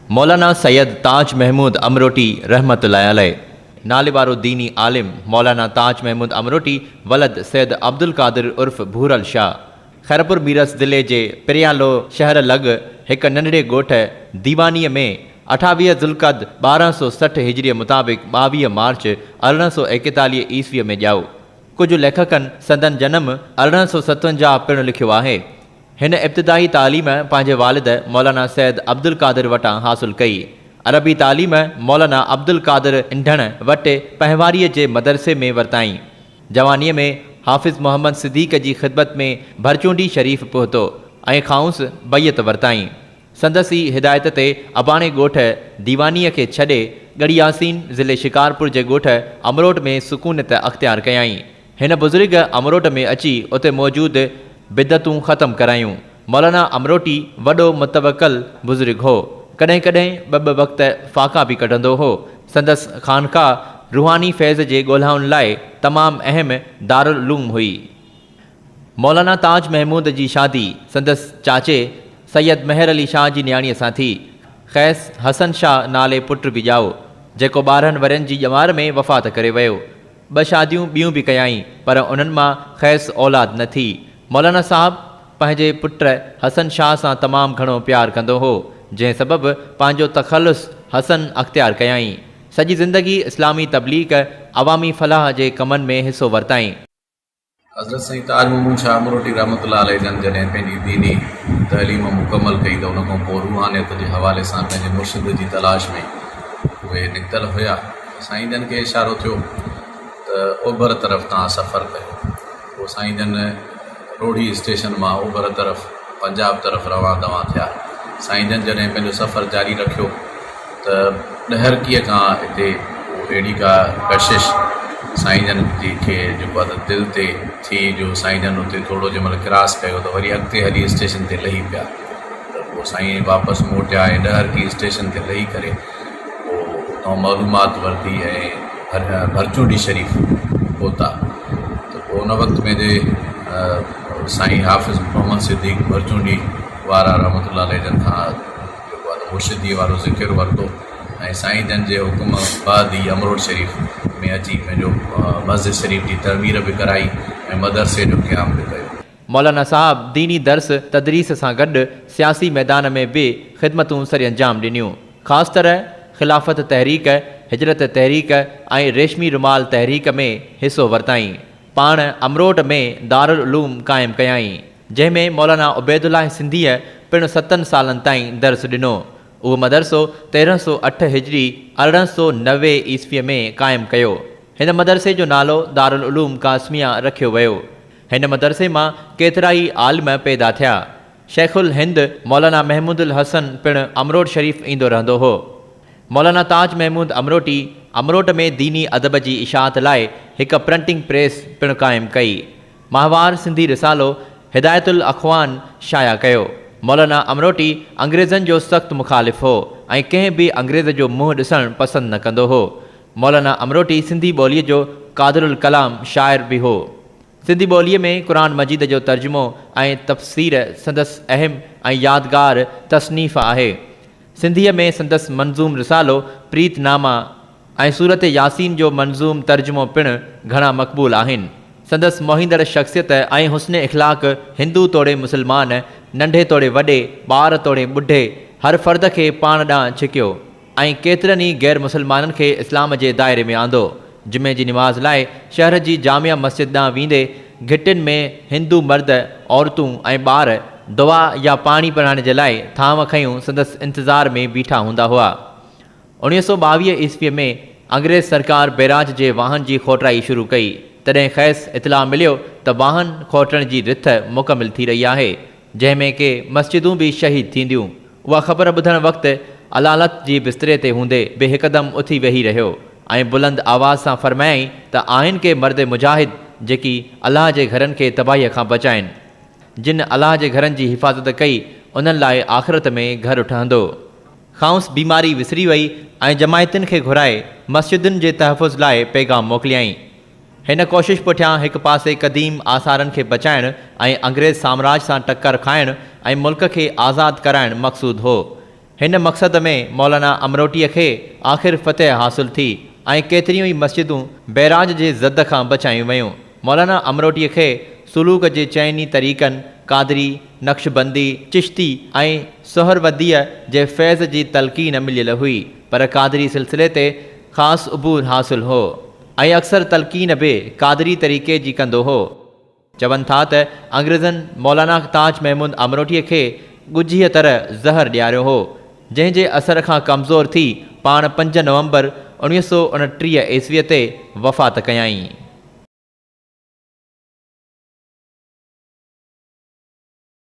مولانا سيد تاج محمود امروٽي رحمة الله عليه، ناليوارو ديني عالم مولانا تاج محمود امروٽي ولد سيد عبدالقادر عرف ڀورل شاهه، خيرپور ميرس ضلعي جي پريالو شهر لڳ هڪ ننڍڙي ڳوٺ ديوانيء ۾ 28 ذوالقعد 1260 هجريء مطابق 22 مارچ 1841 عيسويء ۾ ڄائو. ڪجهه ليکڪن سندن جنم 1857 پڻ لکيو آهي. هن ابتدائي تعليم پنهنجي والد مولانا سيد عبدالقادر وٽان حاصل ڪئي. عربي تعليم مولانا عبدالقادر انڍڻ وٽ پنهواريء جي مدرسي ۾ ورتائين. جوانيء ۾ حافظ محمد صديق جي خدمت ۾ ڀرچونڊي شريف پهتو ۽ کانئس بيعت ورتائين. سندس ئي هدايت تي اباڻي ڳوٺ ديوانيء کي ڇڏي ڳڙهي ياسين ضلعي شڪارپور جي ڳوٺ امروٽ ۾ سڪونت اختيار ڪيائين. هن بزرگ امروٽ ۾ اچي اتي موجود بدعتون ختم ڪرايون. مولانا امروٽي وڏو متوڪل بزرگ هو. ڪڏهن ڪڏهن ٻه ٻه وقت فاقا به ڪڍندو هو. سندس خانقاهه روحاني فيض جي ڳولهائن لاء تمام اهم دارالعلوم هئي. مولانا تاج محمود جي شادي سندس چاچي سيد مهر علي شاهه جي نياڻيء سان ٿي. کيس حسن شاهه نالي پٽ به ڄائو، جيڪو 12 ورهين جي ڄمار ۾ وفات ڪري ويو. ٻه شاديون ٻيون به ڪيائين، پر انهن مان کيس اولاد نه ٿي. مولانا صاحب پنهنجي پٽ حسن شاهه سان تمام گهڻو پيار ڪندو هو، جنهن سبب پنهنجو تخلص حسن اختيار ڪيائين. سڄي زندگي اسلامي تبليغ، عوامي فلاح جي ڪمن ۾ حصو ورتائين. حضرت سائين تاج محمود شاهه امروٽي رحمة الله عليه جن جڏهن پنهنجي ديني تعليم مڪمل ڪئي ته ان کان پوء روحانيت جي حوالي سان پنهنجي مرشد جي تلاش ۾ اهي نڪتل هيا ته سائين جن کي اشارو ٿيو ته اوڀر طرف توهان سفر ڪيو. پوء سائين جن روهڙي اسٽيشن مان اوڀر طرف پنجاب طرف روان دوان ٿيا. سائين جن جڏهن پنهنجو سفر جاري رکيو ته ڏهرڪيء کان اتي پوء اهڙي ڪا ڪشش سائين جن جي کي جيڪو آهي ته دل تي ٿي جو سائين جن اتي ٿورو جنهن مهل ڪراس ڪيو ته وري اڳتي هلي اسٽيشن تي لهي پيا ته پوء سائين واپس موٽيا ۽ ڏهرڪي اسٽيشن تي لهي ڪري پوء اتان معلومات ورتي ۽ ڀرچونڊي شريف پهتا ته پوء ان وقت ۾ جي سائين حافظ محمد صديق ڀرچونڊي وارا رحمة الله عليه جن کان جيڪو آهي ته مرشديء وارو ذڪر ورتو ۽ سائين جن جي حڪم بعد ئي امروٽ شريف ۾ اچي پنهنجو مسجد شريف جي تعمير به ڪرائي ۽ مدرسي جو قيام به ڪيو. مولانا صاحب ديني درس تدريس سان گڏ سياسي ميدان ۾ به خدمتون سرانجام ڏنيون. خاص طرح خلافت تحريڪ، هجرت تحريڪ ۽ ريشمي رومال تحريڪ ۾ حصو ورتائين. پاڻ امروٽ ۾ دارالعلوم قائم ڪيائين، جنهن ۾ مولانا عبيدالله سنڌيء پڻ ستن سالن تائين درس ڏنو. اهو مدرسو 1308 هجري 1890 عيسويء ۾ قائم ڪيو. هن مدرسي جو نالو دارالعلوم قاسميه رکيو ويو. هن مدرسي مان ڪيترائي عالم پيدا ٿيا. شيخ الهند مولانا محمود الحسن پڻ امروٽ شريف ايندو رهندو هو. مولانا تاج محمود امروٽي امروٽ ۾ ديني ادب جي اشاعت لاء هڪ پرنٽنگ پريس پڻ قائم ڪئي. ماهوار سنڌي رسالو هدايت الاخوان شايع ڪيو. مولانا امروٽي انگريزن جو سخت مخالف هو ۽ ڪنهن به انگريز جو منهن ڏسڻ پسند نه ڪندو هو. مولانا امروٽي سنڌي ٻوليء جو قادرالڪلام شاعر به هو. سنڌي ٻوليء ۾ قرآن مجيد جو ترجمو ۽ تفسير سندس اهم ۽ يادگار تصنيف آهي. سنڌيء ۾ سندس منظوم رسالو پريت ناما ۽ سورت ياسين جو منظوم ترجمو پڻ گهڻا مقبول آهن. سندس موهيندڙ شخصيت ۽ حسن اخلاق هندو توڙي مسلمان، ننڍي توڙي وڏي، ٻار توڙي ٻڍي، هر فرد کي پاڻ ڏانهن ڇڪيو. ۽ ڪيترن ئي غير مسلمانن کي اسلام جي دائري ۾ آندو. جمعي جي نماز لاء شهر جي جامع مسجد ڏانهن ويندي گهٽين ۾ هندو مرد، عورتون ۽ ٻار دعا يا پاڻي پڙهائڻ جي لاء ٿانو کنيون سندس انتظار ۾ بيٺا هوندا هئا. 1922 عيسويء ۾ انگريز سرڪار بئراج جي واهن جي کوٽرائي شروع ڪئي، تڏهن کيس اطلاع مليو ته واهن کوٽڻ جي رٿ مڪمل ٿي رهي آهي، جنهن ۾ ڪي مسجدون به شهيد ٿينديون. اها خبر ٻڌڻ وقت علالت جي بستري تي هوندي به هڪدم اٿي ويهي رهيو ۽ بلند آواز سان فرمايائين ته آهن ڪي مرد مجاهد جيڪي الله جي گهرن کي تباهيء کان بچائين. جن الله جي گهرن جي حفاظت ڪئي انهن لاء آخرت ۾ گهر ٺهندو. کانئس بيماري وسري وئي ۽ جماعتين کي گهرائي مسجدن جي تحفظ لاء پيغام موڪليائين. هن ڪوشش پٺيان هڪ پاسي قديم آثارن کي بچائڻ ۽ انگريز سامراج سان ٽڪر کائڻ ۽ ملڪ کي آزاد ڪرائڻ مقصود هو. هن مقصد ۾ مولانا امروٽيء کي آخر فتح حاصل ٿي ۽ ڪيتريون ئي مسجدون بئراج جي زد کان بچايون ويون. مولانا امروٽيء کي سلوڪ جي چئن ئي طريقن، قادري، نقشبندي، چشتي ۽ سهرورديء جي فيض جي تلقين مليل هئي، پر قادري سلسلي تي خاص عبور حاصل هو ۽ اڪثر تلقين به قادري طريقي جي ڪندو هو. چون ٿا ته انگريزن مولانا تاج محمود امروٽيء کي ڳجهيء طرح زهر ڏياريو هو، جنهن جي اثر کان ڪمزور ٿي پاڻ پنج نومبر 1929 عيسويء تي وفات ڪيائين.